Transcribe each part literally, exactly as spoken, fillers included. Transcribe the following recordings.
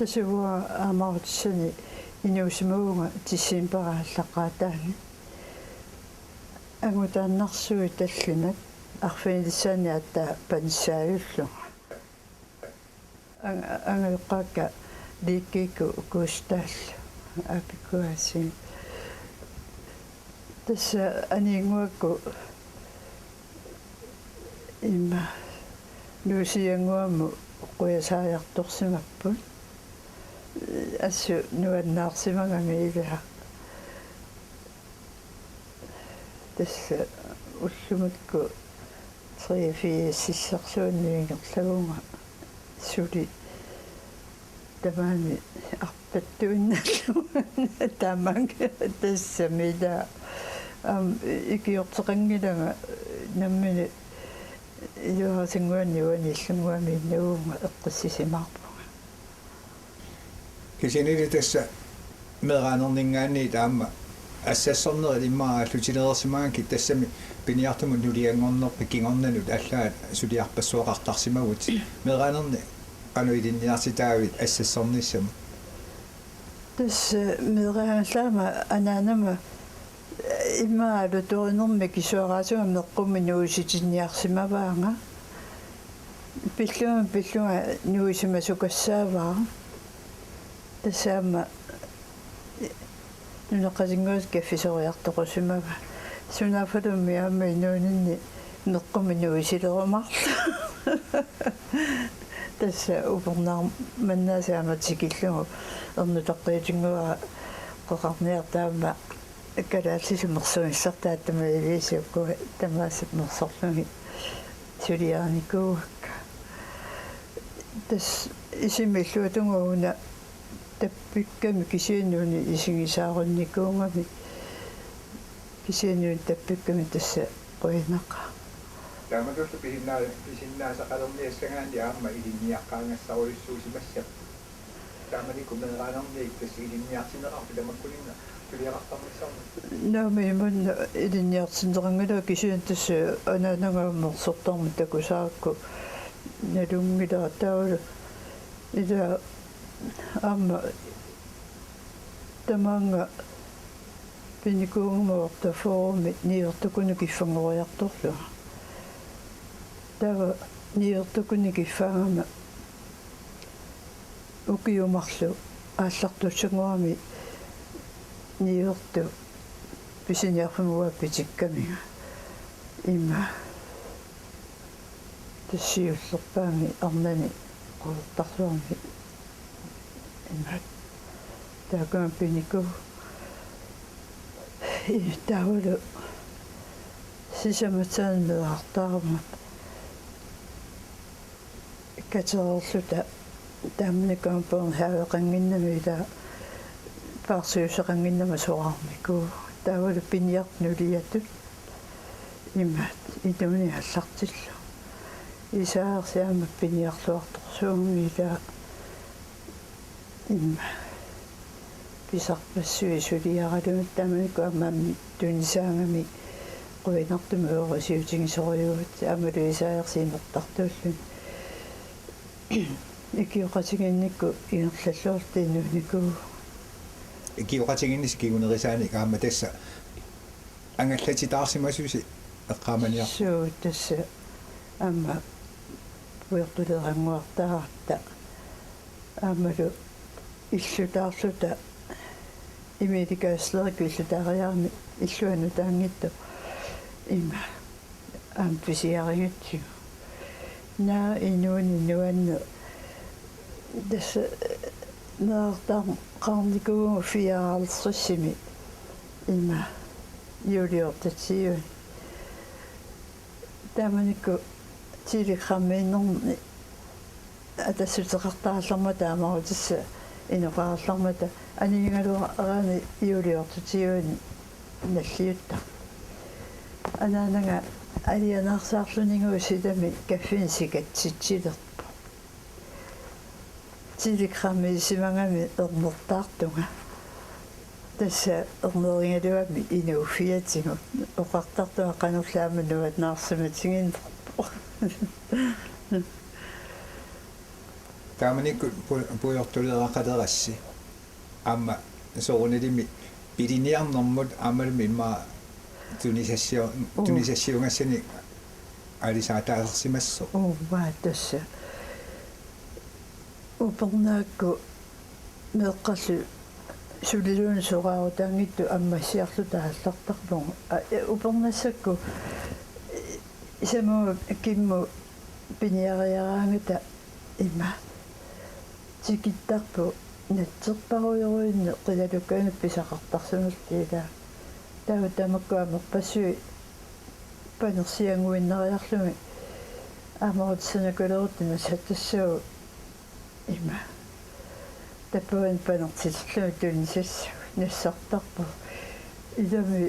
Tassa uanga aamma aarutissani inuusimavunga decembarip aallaqqaataani. Angutaannarsuit tallimat arfinilissaanni aatsaat panissaajullugu. Ang-, angajoqqaakka Liikkiikkut Gustavip aappikkuaasiit. Tassa aniinnguakkut immaqa Nuusiannguamut qujasaajartorsimapput. Assut nuannaarsimagami ilaa. Tassa ullumikkut treogfirsissersuanni ingerlavunga suli tamaani arpattuinnarlunga taamaakka tassami ilaa. Aamma ikiorteqanngilanga nammineq iluarisinnguanni uani Illunnguami innavunga eqqissisimaarpunga. Kisiannili tassa meeraanerninngaanniit aamma assassornerit immaqa aallutilereersimagakkit tassami piniartumut nulianngornerpit kingornanut allaat suliarpassuaqartarsimavutit. Meeraanerni qanoq ilinniartitaavit assassornissamut? Tassa meeraagallaama anaanama immaqa alutorinermi kisuaraasunga meqqummi nuisitinniarsimavaanga. Pillugama pillunga nuisimasukassaavara. Tassa aamma nunaqqatinnguakkut kaffisoriartoqqusimavaa. Sunaaffalumi aamma inuuninni meqqummi nuisilerumaarlunga. Tassa upernaarmannaasa aamma tikillugu ernutaqqiutinnguara qeqarniarta aamma kalaallisut mersugissartaat tamaviisa uku tamaasa mersorlugit suliarinikuuakka. Tassa isima illuatungaa una tappikkami kisianni una isigisaarunnikuugami kisianni una tappikkami tassa qujanaqaaq. Taamatullu pisinnaa-, pisinnaasaqalerniassagaanni aamma ilinniaqqaagassarujussuusimassapput. Taamanikkut meeraanerniit tassa ilinniartinneqarpit tamakkuninnga suliaqartarnissamut? Naamik, imanna ilinniartinneqanngilanga kisianni tassa anaanaga aamma mersortarmata takusaarakku nalunngilara taavalu ilaa aamma tamaanga pinikuugama uartafoorumi niuertukkut kiffanngoriartorlunga. Taava niuertukkut kiffaagama ukiut marluk aallartussanngorami niuertut pisiniarfimmi uanga pitikkaminga. Ima. Tassa siullerpaamik arnani quertarsuarmi imaattoq. Taakku aamma pinikuuakka. Taavalu sisamat saaneq meerartaarmat katereerluta taamanikkut aamma børnehaveqannginnama ilaa paarsiuseqannginnama soraarnikuuakka. Taavalu piniartut nuliatut imaattoq inuuneq aallartillugu. Isaajarsi aamma piniarluartorsuugami ilaa ima pisarpassuit suliaralugit taamanikkut aamma tunisaagami qujanartumik uerisiutigisorujussuuvugut aammalu Isaajarsi imertartuulluni. Ikioqatigiinnikkut ingerlalluartut inuunikuuakka. Ikioqatigiinnissaq kingunerisaanik aamma tassa angallatitaarsimasusi eqqaamaniarpoq. Suu, tassa aamma puiortuleerannguartaaratta aammalu illutaarluta Emilie Geislerip illutaariarami illuanut taanngittu ima aamma pisiarigatsigu. Naa inuuneq nuanneq tassa meerartaarnikuuvugut fireoghalvtredsimi ima juuliortatiiuni. Taamanikkut telegrammiinnermi atassuteqartarallarmata taamaattussaq inoqarallarmata anigaluarani juuliortatiiuni nalliuttarpoq. Anaanaga alianaarsaarlunigu silami kaffinik sikatsitsilerpoq. Telegrammiisimagami ernertaartunga. Tassa ernerigaluami inuuffiatigut. Oqartartunga qanorlu aamma nuannaarsimatiginerpoq. Taamanikkut pu-, pujortuleeraqalerassi. Aamma soorunalimi piliniarnermut aammalumi immaqa tunisassio-, Uu. tunisassiugassanik aalisaataasarsimassooq. Uu, maa tassa. Upernaakkut meeqqallu suliluunniit soraarutaanngitsut ammassiarluta aallartarpugut. A, e, upernassakkut, e, isamu kimmut piniariaraangata ima tikittarput natserparujorujuinneq qilalukkaanut pisaqartarsimalluta ilaa. Taava tamakku amerpassuit panersiannguinnariarlugit aamma otsinakulerutti nassartassaagut ima. Tappavani panertiterlugit tunisassagut nassartarput. Ilami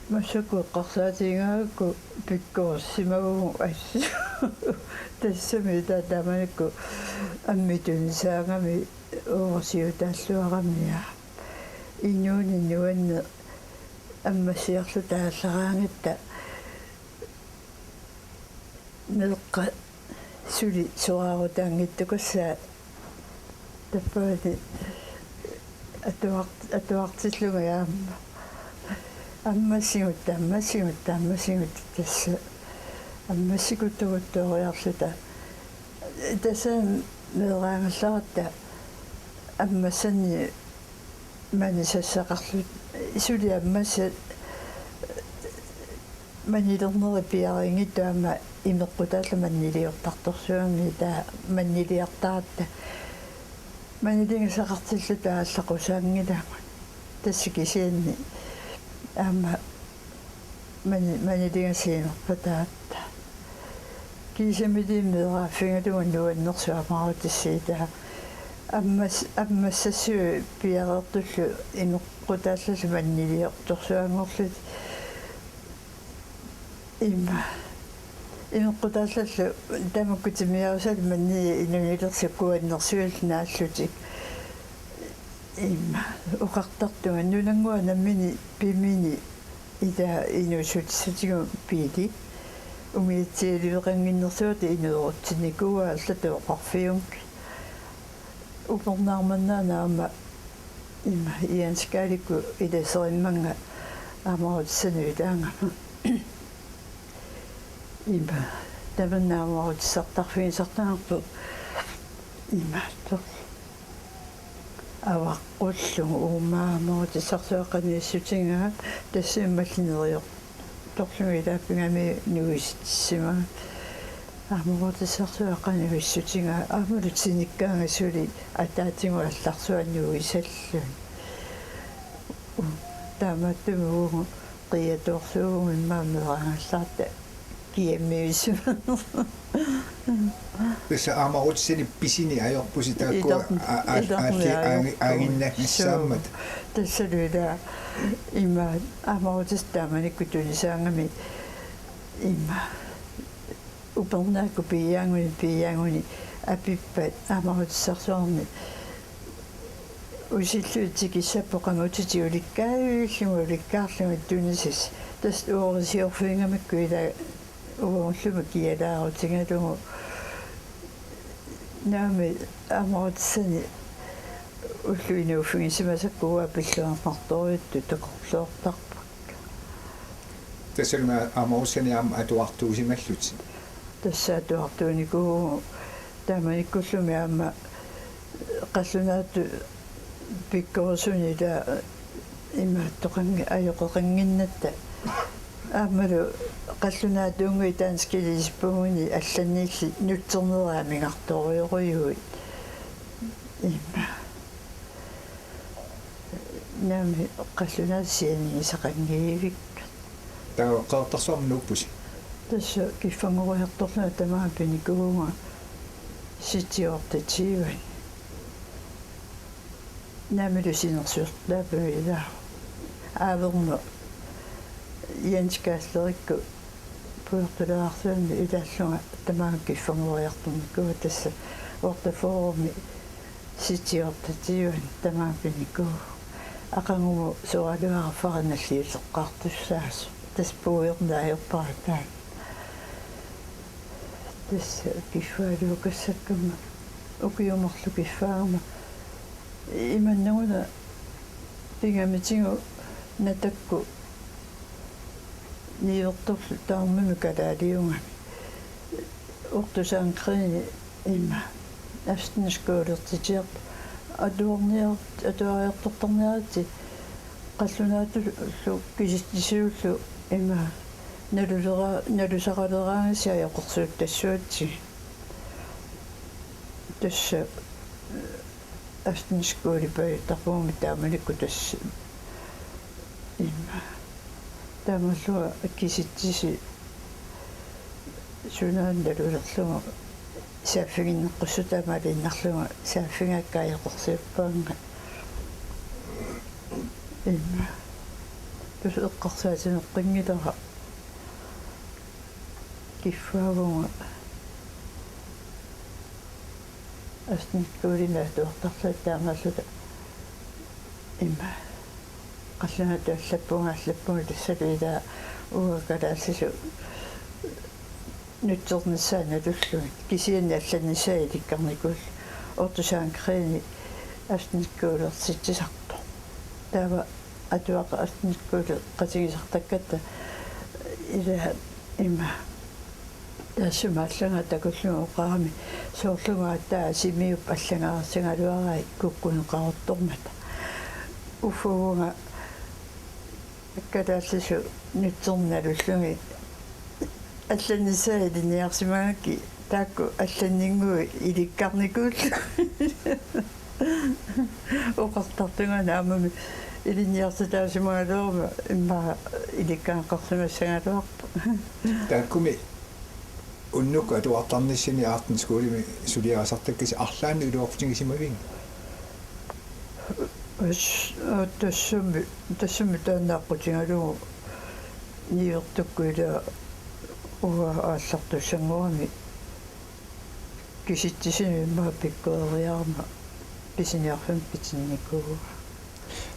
massakkut eqqarsaatigigaangakku pikkorissimagukku assut. Tassami taa taamanikkut ammit tunisaagami uorsiutaalluarami aa. Inuuneq nuanneq ammassiarluta aallaraangatta meeqqat suli soraarutaanngitsukasaat tappavani atuart-, atuartillugit aamma. Ammassiguit, ammassiguit, ammassiguit tassa. Ammassikuttugut tooriarluta. Tassa meeraagallaratta ammassannik manisassaqarluta suli ammassat manilernerit piareerngitsut aamma imeqqutaallu manniliortartorsuugamik taa manniliartaratta. Maniligasaqartilluta aallaqusaanngilagut. Tassa kisianni aamma mani-, maniligassat imerpataatta. Kiisami meeraaffigalugu nuannersoq amaarutissaq taa. Ammas-, ammassassuit piareertullu imeqqutaallallu manniliortorsuanngorlutik. Ima. Imeqqutaallallu tamakku timiarusalu manniit inungilersut kuannersuillu naallutik. Ima. Oqartartunga nunannguaq nammineq pimini ila inuussutissatigut piili. Umiatsialiveqannginnersuata inuerutsinnikuuaa allatut oqarfiunngilaq. Upernaarmannaana aamma ima Jens Karlikkut ilaserimmannga aamarutissanik ilaagama. Ima tamanna aamarutissartarfigisartagarput ima tor-, avaqqullugu uumaa aamarutissarsuaqqani issutigaa tassa immallu nerior-, torlugit ilaappigami nuisitsisimagit. Aamarutissarsuaqqani issutigaa aammalu tinikkaanga suli ataatigut allarsuaq nuisalluni. Taamaattumik uagut qiiatuarsuuvugut immaqa meeraagallaratta kiammiusimanersoq. Tassa aamarutissanik pisini ajorpusi taakkua Ilarn-, a-, a-, ilarni aalli-, aagi-, ajorpugut. Aaginnagassaammat. Suu. Tassalu ilaa ima aamarutissaq taamanikkut tunisaagami ima. Upernaakkut piiaaguni, piiaaguni apippat aamarutissarsuarni. Usillugit tikissapput qamutitit ulikkaavillugit ulikkaarlugit tunisassat. Tassa uorisiorfigigamikku ilaa uagullumi kialaarutigalugu. Naamik aamarutissanik ulluinnarni uffigisimasakka uanga pilluarnartorujuttut takorloortarput. Tassalu aamarutissanik aamma atuartuusimallutit. Tassa atuartuunikuuvugut taamanikkullumi aamma qallunaatut pikkorisunik ilaa imaattoqanngi-, ajoqeqannginnatta. Aammalu qallunaatuunnguit danskiliisippugunik allanniilli nutsernerit amigartorujorujuit. Ima. Naamik qallunaatut sianigisaqanngivikka. Taava Qeqertarsuarmi nuuppusi? Tassa kiffanngoriartorlunga tamaanga pinikuuvunga sittiortatiivani. Naamilu sinersuertaappunga ilaa. Aavermut Jens Kaaslerikku pujortulaarsuanni ilaallunga tamaanga kiffanngoriartornikuuvunga tassa Ortafoorumi sittiortatiivani tamaanga pinikuuvunga. Aqagumut soraluarfara nalliuteqqaartussaasoq. Tassa puiorneq ajorpara taanna. Tassa kiffaaluukassakkamma ukiut marluk kiffaagama imannagu una pingaartumik Natakkut niuertorlu taarnami kalaaliugami. Otto Sandgreni ima aftenskolertitsiartoq atuarniar-, atuariartortarniaritsi qallunaatullu kisitsisillu ima nalusera-, nalusaqaleraangassi ajoqersuuttassuatsigit. Tassa aftenskole pajutarpugummi taamanikkut tassa ima. Taamaallugu kisitsisik sunaana nalulerlugu saaffiginneqqussutaamaliinnarlugu saaffigaakka ajoqersuuppaannga. Ima. Tassa eqqarsaatigeqqinngilanga. Kiffaavunga aftenskolimik atuartarlunga taamaalluta ima. Qallunaatut allappunga allappunga tassalu ilaa uanga kalaallisut nutsernissaat nalullugit. Kisianni allannissaat ilikkarnikuullutik. Otto Sandgreni aftenskolertitsisartoq. Taava atuaqatigiisartakkatta ilaa ima. Taassuma allagaat takullugu oqarami soorlu aatsaat Simiup allagaarsigaluarai kukkuneqaruttormata. Uffa uanga kalaallisut nutserneq nalullugit allannissaat ilinniarsimagakkit taakku allanninnguit ilikkarnikuullugit. Oqartartunga aamma ilinniarsitaasimagaluaruma immaqa ilikkagaqarsimassagaluarpoq. Taakkumi unnukkut atuartarnissani aftenskolimik suliarisartakkasi arlaannik iluaqutigisimaviuk? As-, aa, tassami, tassami taanna aqqutigalugu niuertukkut ilaa uanga aallartussanngorami kisitsisinut immaqa pikkoreriarama pisiniarfimmi pitinnikuuvunga.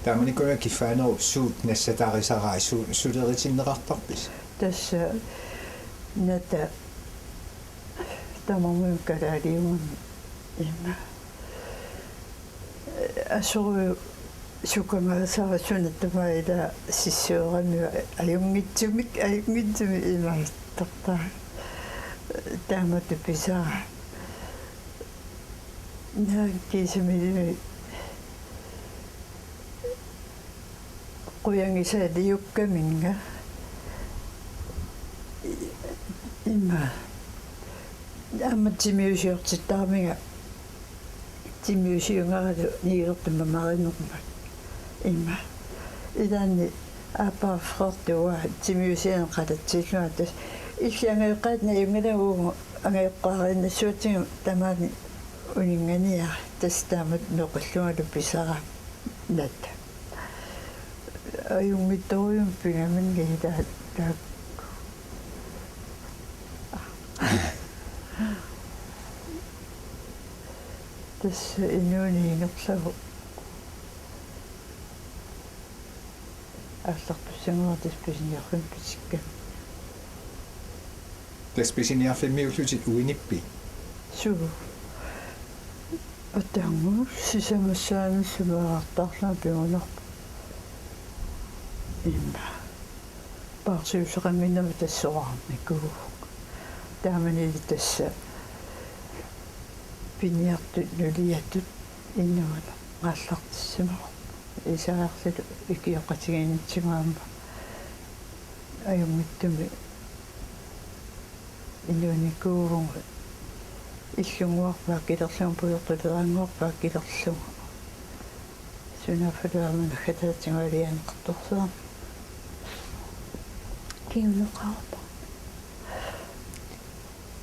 Taamanikkut kiffaanneri suut nassatarisaraat su-, suleritinneqartarpisi? Tassa Nata tamarmik kalaaliugami ima. Asorujuk sukamaasara sunattuma ilaa sissuerami ajunngitsumik, ajunngitsumik imaattartaa. Taamatut pisara. Naak kiisami ilimi qujangisaat liukkaminga. Ima. Aamma timiusiortittaraminga. Timiusiugaralu niuertumik mamarinermut. Ima. Ilaanni aappaa Frederik timiusianik qalatsillunga tassa illit angajoqqaat najunngilagut angajoqqaariinnassuatigut tamaani uninnganiarlugu tassa taamatut noqillungalu pisara Nata. Ajunngitsorujummik pigaminga ilaa taakku. Tassa inuuneq ingerlavoq. Aallartussanngortut pisiniarfimmi pitikkami. Tassa pisiniarfimmiullutit uinippit? Suu. Atagu sisamassaanullu meerartaarlunga pigunarpoq. Ima. Paarsiussaqannginnama tassoraarnikuuvoq. Taamanili tassa piniartut nuliatut inuuneq aallartissimavoq. Isariarsilu ikioqatigiinnitsigut aamma ajunngitsumik inuunikuuvugut illunnguarput akilerlugu pujortuleraannguarput akilerlugu. Sunaaffalu aamma naggataatigut alianaqartorsuarmi. Kinguneqarpoq.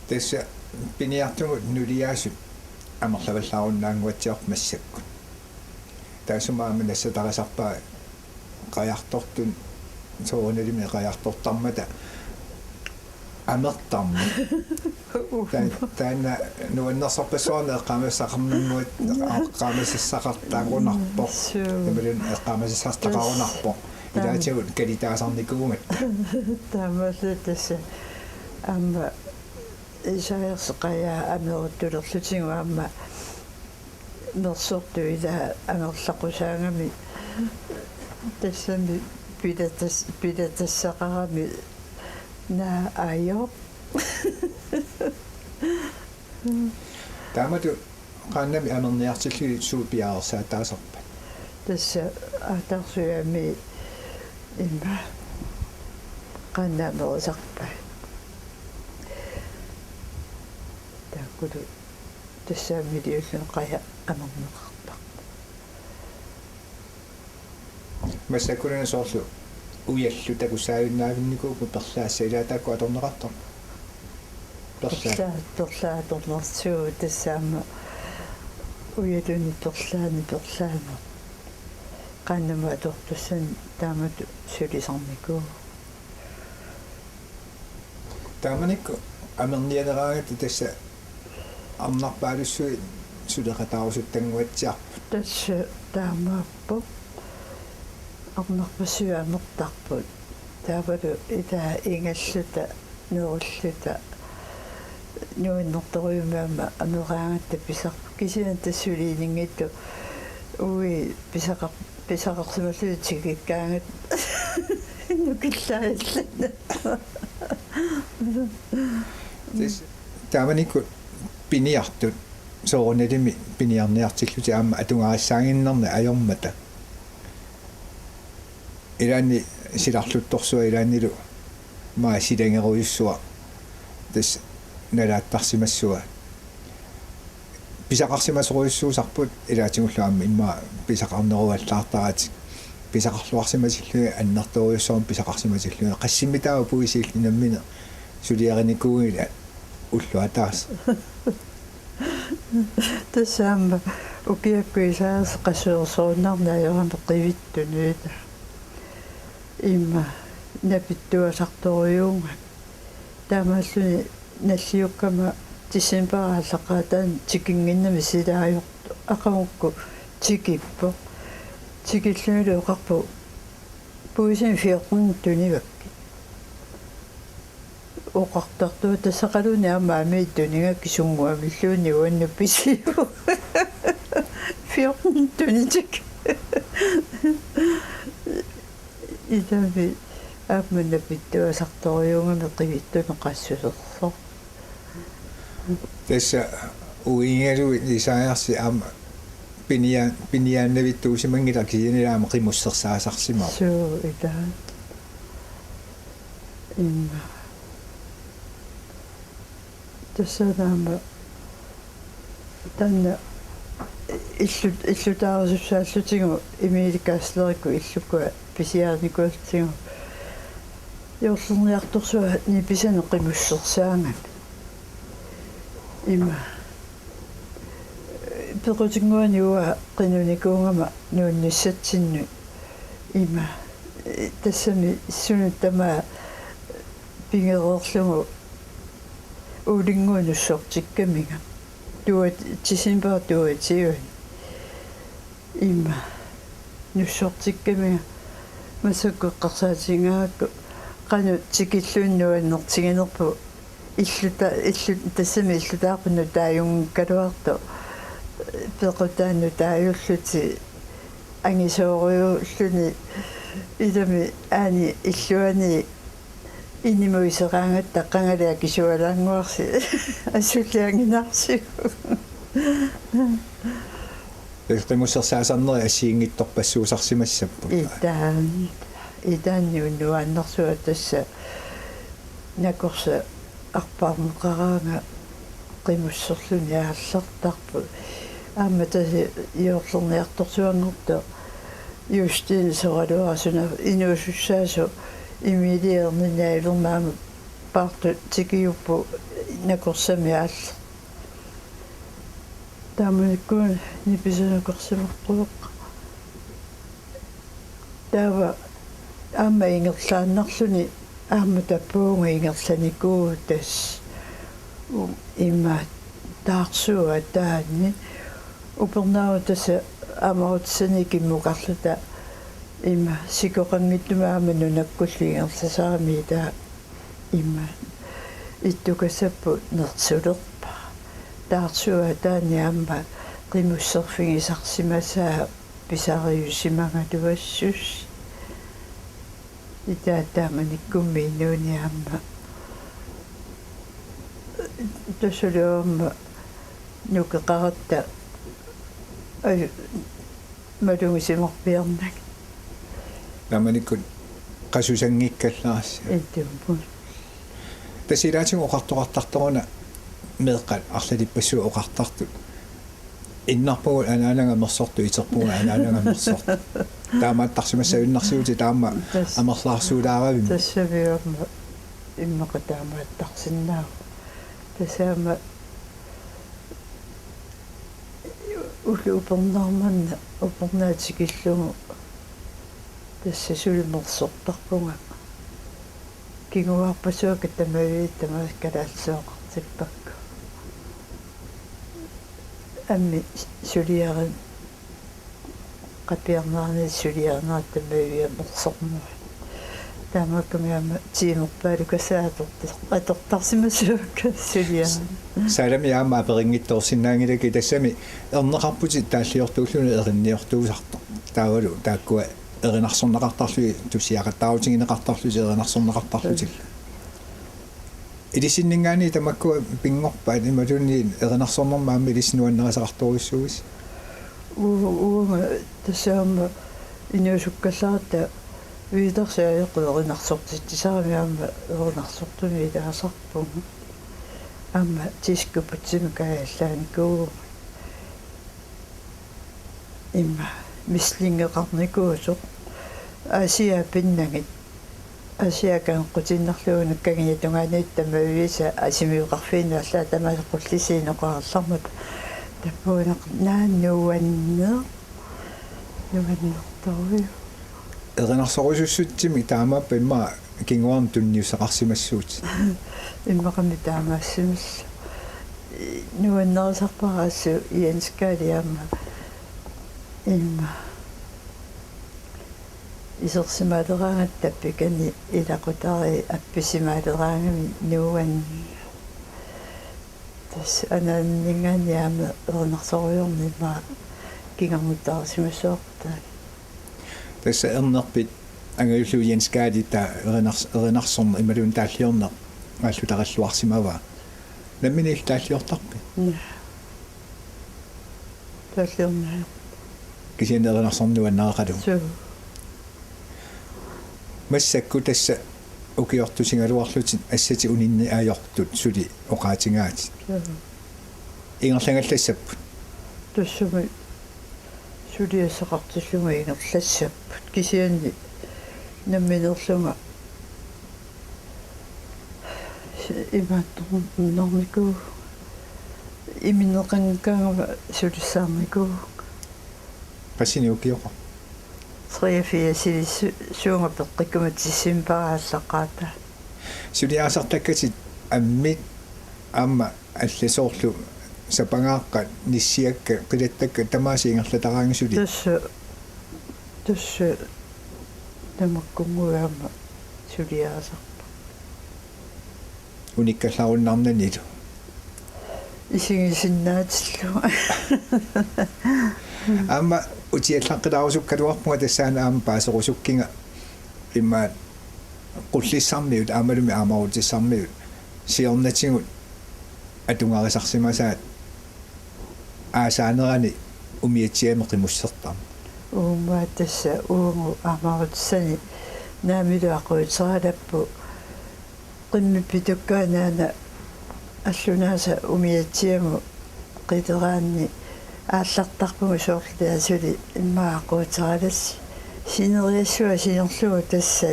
Tassa piniartugut nuliaasut amerlavallaarunnaannguatsiarput massakkut. Taassuma aamma nassatarisarpaa qajartortut soorunalimi qajartortarmata amertarmata. Ta-, taanna nuannersorpassuarnik eqqaamasassaqarnannguat-, eqqaamasassaqartarunarpoq. Suu. Imaluunniit eqqaamasassartaqarunarpoq. Taam-, taam-, ilaatigut kalitaasarnikuugatta. Taamaallu tassa aamma Isaias Qajaa ameruttulerlutigu aamma mersortut ilaa angerlaqqusaagami tassami pilatas-, pilatassaqarami naa ajoq. Taamatut qaannamik amerniartillugit suut piareersaataasarpat? Tassa aataarsuami ima qaannamik amerisarpai. Taakkulu tassami iliulluni Qajaq amerneqartarpoq. Massakkuluna soorlu ujallu takusaajunnaarnikuupput perlaassat ilaa taakku atorneqartarput. Perlaat. Perlaat, perlaat atornersugut tassa aamma ujaluni perlaani perlaaneq. Qaannamut atortussani taamatut sulisarnikuuvoq. Taamanikkut amernianeraangatta tassa arnarpaalussuit suleqataarusuttanguatsiarput. Tassa taamaappoq. Arnarpassuit amertarput. Taavalu ilaa ingalluta, nerulluta, nuannertorujummik aamma ameraangatta pisar-, kisianni tassa suliininngitsoq ui pisaqar-, pisaqarsimallugit tikikkaangat nukillaallannaq. Tassa taamanikkut piniartut soorunalimi piniarniartillutik aamma atugariassaaginnarnagit ajormata. Ilaanni silarluttorsuaq ilaannilu maani silangerujussuaq tassa nalaattarsimassuat. Pisaqarsimasorujussuusarput ilaatigullu aamma immaqa pisaqarneruallaartaratik. Pisaqarluarsimatillugit annertoorujussuarmik pisaqarsimatillugit. Qassimmitaava puisit illit nammineq suliarinikuugilat ulloq ataaseq? Tassa aamma ukiakkut Isaias qassuersorunnarneq ajorami qivittunik. Ima napittuasartorujuugami. Taamaalluni nalliukkama decembarip aallaqqaataani tikinnginnami silaajortoq aqagukku tikippoq. Tikillunilu oqarpoq puisini fjorten tunivakkit. Oqartartoq tassaqaluunniit aamma amiit tunigakkit sunnguamilluunniit uannut pisiuk. Fjorten tunitik. Ilami aamma napittuasartorujuugami qivittunik qassusersoq. Tassa uigaluit Isaiasi aamma pinia-, piniaannavittuusimanngilaq kisianni aamma qimussersaasarsimavoq. Suu, ilaa. Imma. Tassa aamma taanna illut-, illutaarisussaallutigit Emilie Kastlerikkut illukkua pisiarinikuullutigu. Joorlerniartorsuaq nipisanut qimussersaagami. Ima. Pequtinnguanik uanga qinunikuugama nuunnissatsinnut. Ima. Tassami sunut tamaat pigereerlugu uulinnguit nussortikkaminga. Tuat-, decembarip toogtyveani. Ima. Nussortikkaminga. Massakkut eqqarsaatigigaangakku qanoq tikilluinnarnertiginerput illuta-, illu-, tassami illutaarput nutaajunngikkaluartoq. Pequtaa nutaajullutik angisoorujuulluni ilami aani illuani inimut iseraangatta qangali akisualaannguarsi asullianginarsiuk. Qimussersaasarnerit assigiinngitsorpassuusarsimassapput. Itaan, itaanni unnuaannarsuaq tassa nakorsaq arpaarneqaraangat qimusserluni aallartarput. Aamma tassa joorlerniartorsuanngortoq Justine soraluaraq suna inuusussaasoq Emilie erninnaajulermat aamma paartut tikiupput nakorsamik aallartut. Taamanikkut nipisanut nakorsimaqqavoq. Taava aamma ingerlaannarluni aamma tappavunga ingerlanikuuvugut tassa. U-, ima taarsuup ataani. Upernaarut tassa amarutissanik kimmukarluta ima sikoqanngitsumik aamma nunakkullu ingerlasarami taava ima. Ittukassapput nersulerpara. Taarsuaataani aamma qimusserfigisarsimasaa pisariusimagaluassusi. Itaat taamanikkummi inuuneq aamma. Tassalu aamma nukeqaratta aju-, malugisimarpiarnagit. Taamanikkut qasusanngikkallarassi. Ittuupput. Tassa ilaatigut oqartoqartartoruna meeqqat arlalippassuit oqartartut: Innarpugut anaanaga mersortoq, iterpugut anaanaga mersortoq. Taamaattarsimassagunarsivutit taama. Tas-, amerlaarsuulaaravimmi. Tassami aamma immaqa taamaattarsinnaavoq. Tassami ullut upernaaq manna upernaaq tikillugu tassa suli mersortarpunga. Kinguaarpassuakka tamaviat tamaasa kalaallisooqartippakka. Ammit suliarin-, qapiarnerani suliarinerit tamaviat mersornerat. Taamaakkami aamma tiimerpaalukassaat atortar-, atortarsimassuakka suliarin-. Saalami aamma aperinngitsoorsinnaanngilakka, tassami erneqarputit taalliortuulluni erinniortuusartoq. Taavalu taakkua erinarsorneqartarlugit, tussiaqattaarutigineqartarlutik erinarsorneqartarlutillu. Ilisinninngaanniit tamakkua pinngorpaat imaluunniit erinarsornermi aamma ilissi nuannarisaqartorujussuuisi? U-, uanga tassa aamma inuusukkallaratta viitarsi ajoqu erinarsortitsisarami aamma erinarsortumik ilaasarpunga. Aamma diskobugtimik kaajallaanikuuvunga. Immaqa mislingeqarnikuusoq. Aasiaat pinnagit. Aasiaat kangeqqutiinnarlugu nakkagiatungaaniit tamaviisa asimiuqarfiinnallaat tamaasa qullisiineqarallarmat. Tapuunaq naannuanneq. Nuannertorujuk. Erinarsorusussutsimik taamaappat immaqa kinguaarneq tunniussaqarsimassuutit. Immaqami taamaassimallugu. Nuannarisarpara assut Jens Kaali aamma. Immaqa isersimaaleraangatta tappikani ilaqutariit appisimaaleraangamik nuann-. Tassa anaananninngaanniit aamma erinarsorujoorneq immaqa kingornuttaarsimassavarput. Tassa ernerpit angajulliup Jens Kaali taava erinars-, erinarsorneq imaluunniit taalliorneq aallutarilluarsimavaa. Nammineq taalliortarpit? Naa. Taalliornaa. Kisianni erinarsorneq nuannaraqalugu. Suu. Massakkut tassa ukiortusigaluarlutit assatit uninneq ajortut suli oqaatigaatit. Suu. Ingerlagallassapput. Tassami suliassaqartillugu ingerlassapput. Kisianni nammineerlunga imaattornarnikuuvunga, iminneqanngikkaangama sulissaarnikuuvunga. Qassinik ukioqarpa? Treogfirsilisu-, suunga peqqikkuma decembarip aallaqqaataani. Suliarisartakkatit ammit aamma allat soorlu sapangaaqqat, nissiakkat, qilattakkat tamaasa ingerlataraangat suli? Tassa, tassa tamakkunnguit aamma suliarisarput. Unikkallarunnaarnanilu. Isigisinnaatillugu. Aamma utiallaqqilaarusukkaluarpunga tassaana aamma paaserusukkiga immaqa Qullissarmiut aammalumi aamarutissarmiut siornatigut atugarisarsimasaat aasaanerani umiatsiami qimussertarmat. Uuma tassa uagut aamarutissani naamilu aquuteralapput qimmit pitukkaannaana allunaasa umiatsiamut qileraanni aallartarpugut soorlu taava suli immaqa aquuteralassi. Sineriassua sinerlugu tassa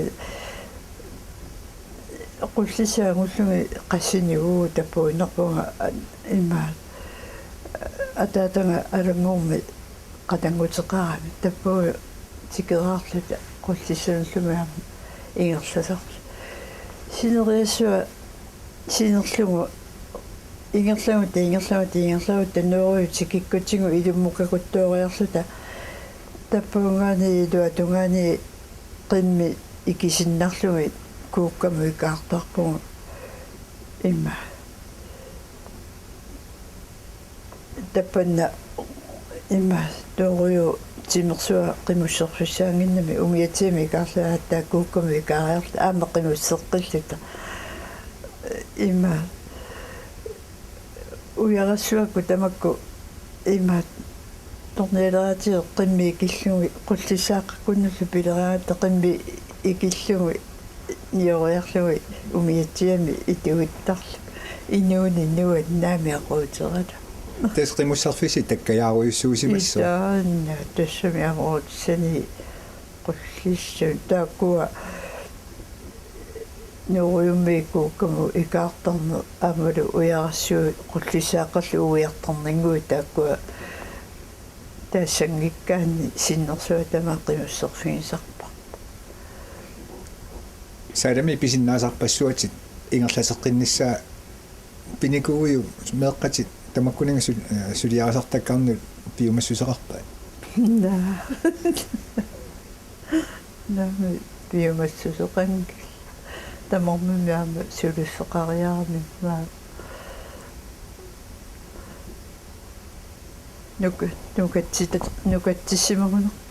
Qullissap angullumi qassinik uagut tapuinnarpunga a-, immaqa ataataga Alanngormi qatannguteqarami tappavut tikeraarluta Qullissanullumiaamma ingerlasarluni. Sineriassua sinerlugu ingerlagutta, ingerlagutta, ingerlagutta noorui tikikkutsigu ilummukkakuttooriarluta tappavungaani iluatungaani qimmit ikisinnarlugit kuukkamut ikaartarpugut. Ima. Tappavani ima Nuurujuup timersuaq qimusserfissaannginnami umiatsiami ikaarlugit taakkuukkami ikaariarluta aamma qimusseqqilluta. Ima. Ujarassavakka tamakku ima tornialeraatigut qimmit ikillugit qullissaaqaqqunullu pileraangata qimmit ikillugit nioriarlugit umiatsiami itugittarlugit inuuninni nuannaami aquuterata. Tassa qimusserfissat takkajaarujussuusimassaaq. Itaanna tassami amorutsani qullissat taakkua Nuurujuummi ikuukkamut ikaartarneq aammalu ujarassavut qullissaaqarlugit uiartarninnguit taakkua taassanngikkaanni sinnersuaq tamaat qimusserfigisarparput. Saalami pisinnaasarpassuatit ingerlateqqinnissaa pinikuuiuk meeqqatit tamakkuninnga sul-, eh, suliarisartakkaarnut piumassuseqarpat? Naa. Naamik piumassuseqanngillat. Tamarmimmi aamma suliffeqariarami maa. Nuk-, nukatsit-, nukatsissimagunarpoq.